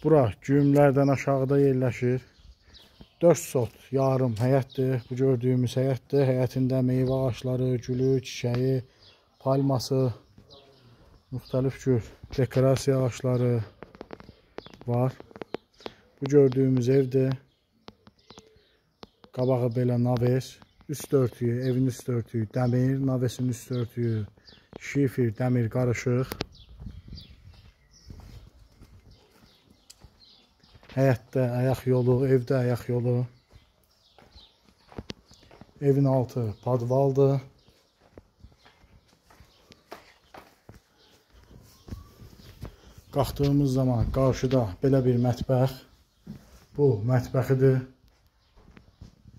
Bura güyümlərdən aşağıda yerləşir. 4 sot yarım həyətdir. Bu gördüyümüz həyətdir. Həyətində meyvə ağacları, gülü, çiçəyi, palması, müxtəlif cür dekorasiya ağacları var. Bu gördüyümüz evdir. Qabağı belə naves, üst örtüyü, evin üst örtüyü dəmir, navesin üst örtüyü şifer, dəmir qarışıq. Həyətdə ayaq yolu, evdə ayaq yolu. Evin altı padvaldır. Qalxdığımız zaman qarşıda belə bir mətbəx. Bu mətbəxidir.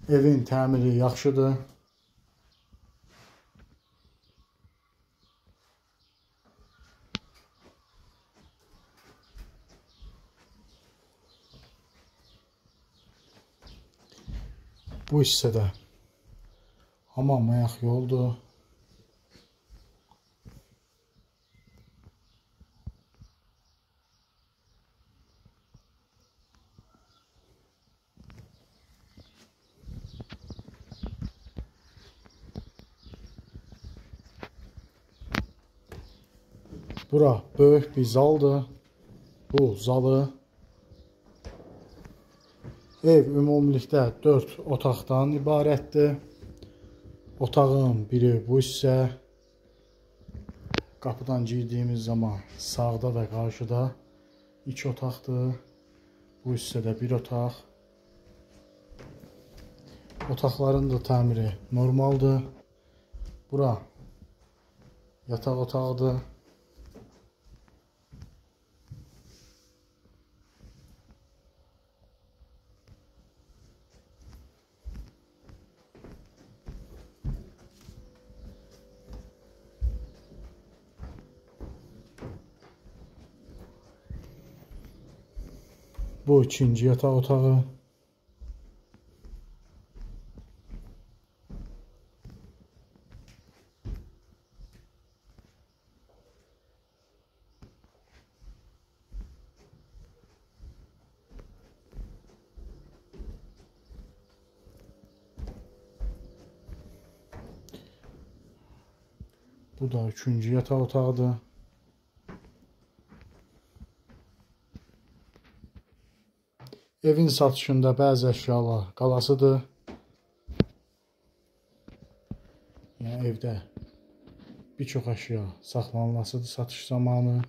Evin təmiri yaxşıdır. Bu hissədə hamam ayaq yoldur. Bura böyük bir zaldır. Bu zalı. Ev ümumilikdə 4 otaqdan ibarətdir. Otağın biri bu hissə. Qapıdan girdiyimiz zaman sağda və qarşıda 2 otaqdır. Bu hissədə bir otaq. Otaqların da təmiri normaldır. Bura yataq otağıdır. Bu ikinci yataq otağı. Bu da üçüncü yataq otağıdır. Evin satışında bəzi əşyalar qalasıdır. Yəni evdə bir çox əşya saxlanılasıdır satış zamanı.